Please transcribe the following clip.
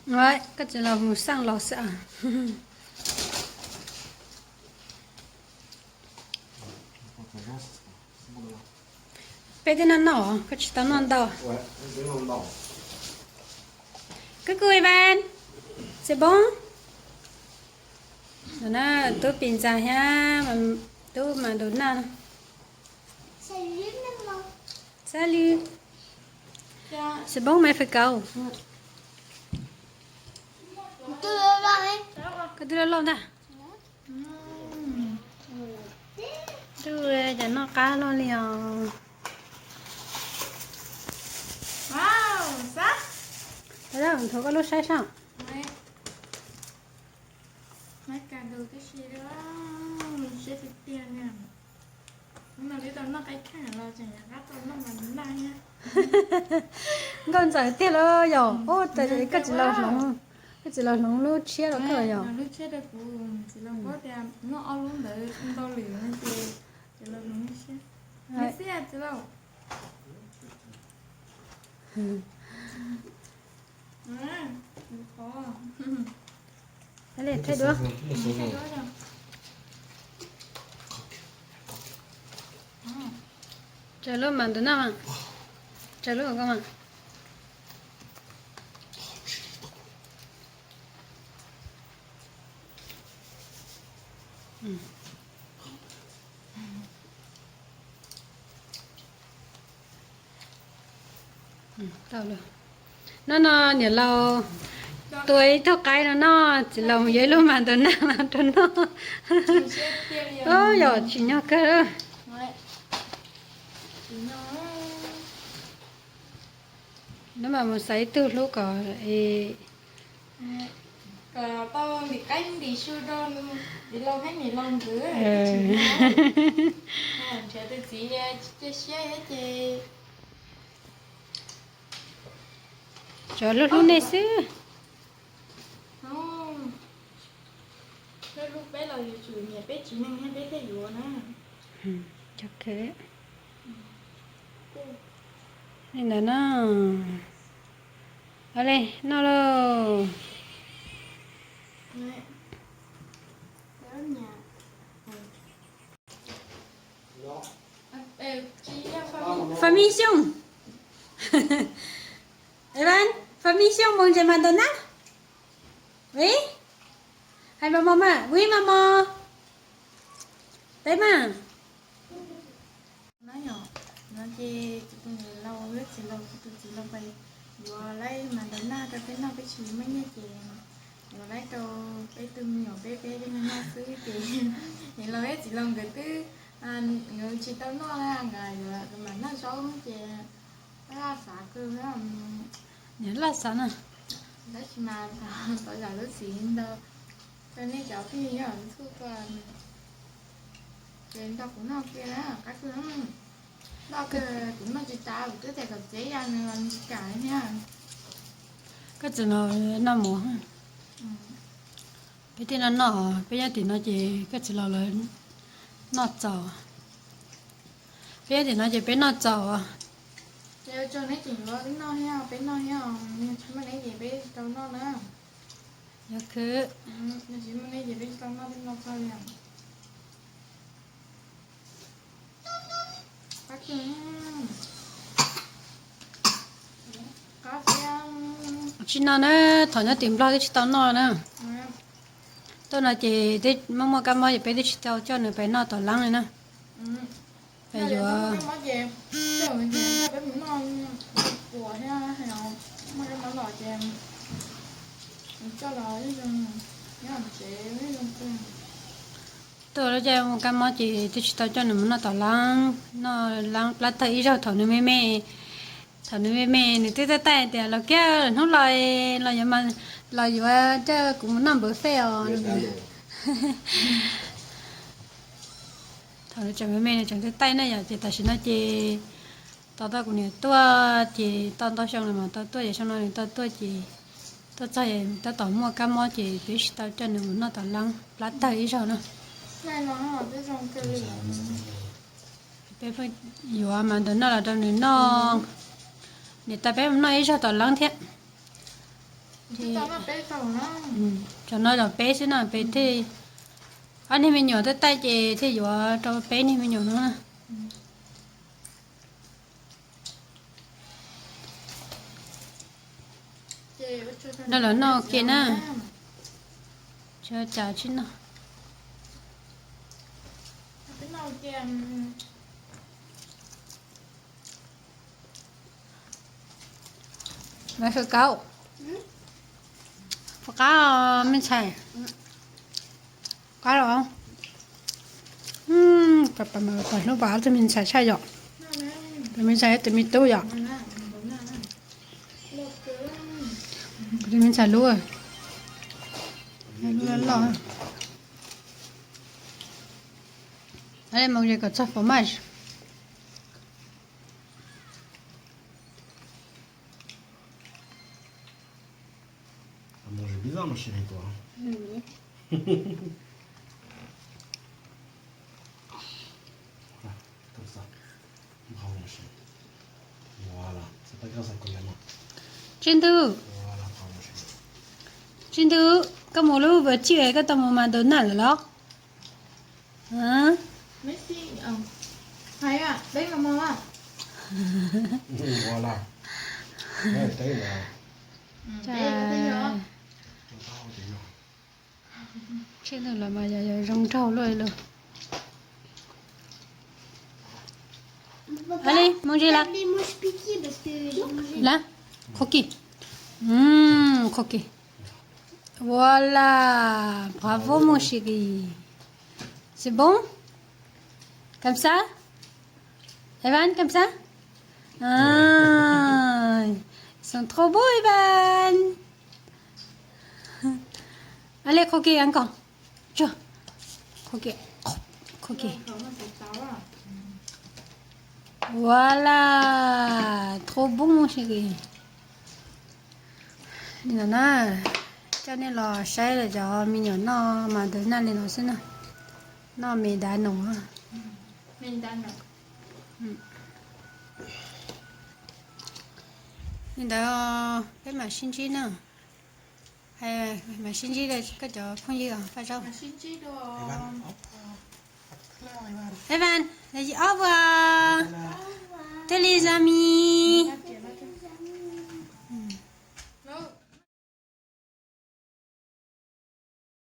Koj tsis los mus xaj los xwb. Peb twb noj noj, koj tsis tau noj ntau. Koj kuj ib vaj, txiv poob. Tub pis ntxas thiab tub mas ntus naj. Xab lw. Txiv poob maiv fais kauv. Koj twb loj loj ntag. Ntuj, cas noj qab luaj li os. Nthuav koj lub saib sab. Nkauj ntxawm tiag los yog, ub, koj tsis los hloov, koj tsis los hloov lub tshiab rau koj yog. Li thaij duab. Tsaws lub mas ntawm no, tsaws lub ko mas. Tau lawm. Hnub no niam laus tua ib tug qaib no noj, txiv laus yuav ib lub mas ntawm no rau noj. Yog tsim nyog kawg. Hnub mas mus xaiv ib tug hlub kom kom tau ntim qaib ntim su rau niam laus thiab niam laus nkawd. Nrhiav tus txiv cia siab thiab ces tsuas hlub hlub nej xwb. Hlub hlub peb los yuav tsum nyiam peb txiv neej thiab peb thiaj yuav na. Li ntawd na. Ua li, noj lauj. Famixion. Evan, famixion mus ntses mas ntau na. Ui, hais mos mos mas, ui mos mos. Peb mas. No ces tus niam laus, tus txiv laus, tus txiv laus pais yuav laib mas ntau naj rau peb noj, peb tsis muaj nyiaj ces yuav laib rau peb tus me nyuam peb peb noj xwb ces niam laus thiab txiv laus nkawd twb, nkawd tsis tau noj na, nkawd yuav mam noj zaub ces laj xav kawg. Niam laj xav na. Tab sis mas tau zam lub txim ntau rau nej cov phooj ywg txhua tus ces nrog kuv noj kiag na, qab kawg. Noj kawg kuv noj tsis tas, kuv twb tias kom txiav ya nws los nws tsis kam thiab. Koj tseem los noj mov. Peb thiaj noj noj, peb nyob tim no ces koj tseem los lawv noj txaus. Peb nyob tim no ces peb noj txaus. Ces ua tsaug neb tseem yuav noj thiab, peb noj thiab, tsis muaj neb ces peb tsis tau noj na. Yog khwv. Tsis muaj neb ces peb tsis tau noj, peb noj txog li. Tsis noj na, thaum nyob tim Nplog twb tsis tau noj na. Tuaj no ces twb muaj muaj kab mob ces peb twb tsis tau coj nws pais noj tom lab li na. Peb yuav tuaj lub caij muaj kab mob ces twb tsis tau coj nws mus noj tom lab, noj lab plab tawg ib zaug thaum nws me me. Thaum nws me me nws twb taij taij tias los kiag hnub los, los yuav mas, los yuav coj kuv mus noj npawv fej os. Thaum nws tseem me me nws tseem taij taij na yom, ces tam sim no ces tau tau kuv niam tuaj ces tau ntau xyoo los mas tau tuaj, ces xyoo no nws tau tuaj ces tuaj txog tab tom muaj kab mob ces twb tsis tau coj nws mus noj tom lab plab tawg ib zaug na. Peb pheej yuav mas ntawm no los rau nws noj, niam tais peb mus noj ib zaug tom lab thiab. Ces, mm, cov no los peb xwb no, peb thiaj, ob niag me nyuam twb taij ces thiaj yuav rau peb niag me nyuam no na. Nrog lawv noj ua ke na. Tsis ua cas, tsis noj. Maiv fawm kaub, fawm qab me ntxhais. Qab los. Pab hlub pab ob tug me ntxhais tshaj yom. Tus me ntxhais, tus me tub yom. Tus me ntxhais lub, lub loj. Mus ze kom txog fromage. Tswj Ntug, Tswj Ntug, koj mus lub vov chij koj tau mus McDonald lawm los? Tswj Ntug los mas yog zoo nraug luaj li. Mus ze lawm. Lawm, qhuav kiag. Qhuav kiag. Voilà, bravo mon chéri. C'est bon? Comme ça? Evan, comme ça? Ah, ils sont trop beaux, Evan. Allez, croquez encore. Qhuav kiag, qhuav kiag. Voilà, trop bon mon chéri. Li no na, coj nej los saib cov me nyuam noj McDonald li no xwb na. Noj McDonald. Li ntawd peb mam sib ntsib na. Mam sib ntsib koj cov phooj ywg, paj zaub. Evan, ob vua. Thiaj li zami.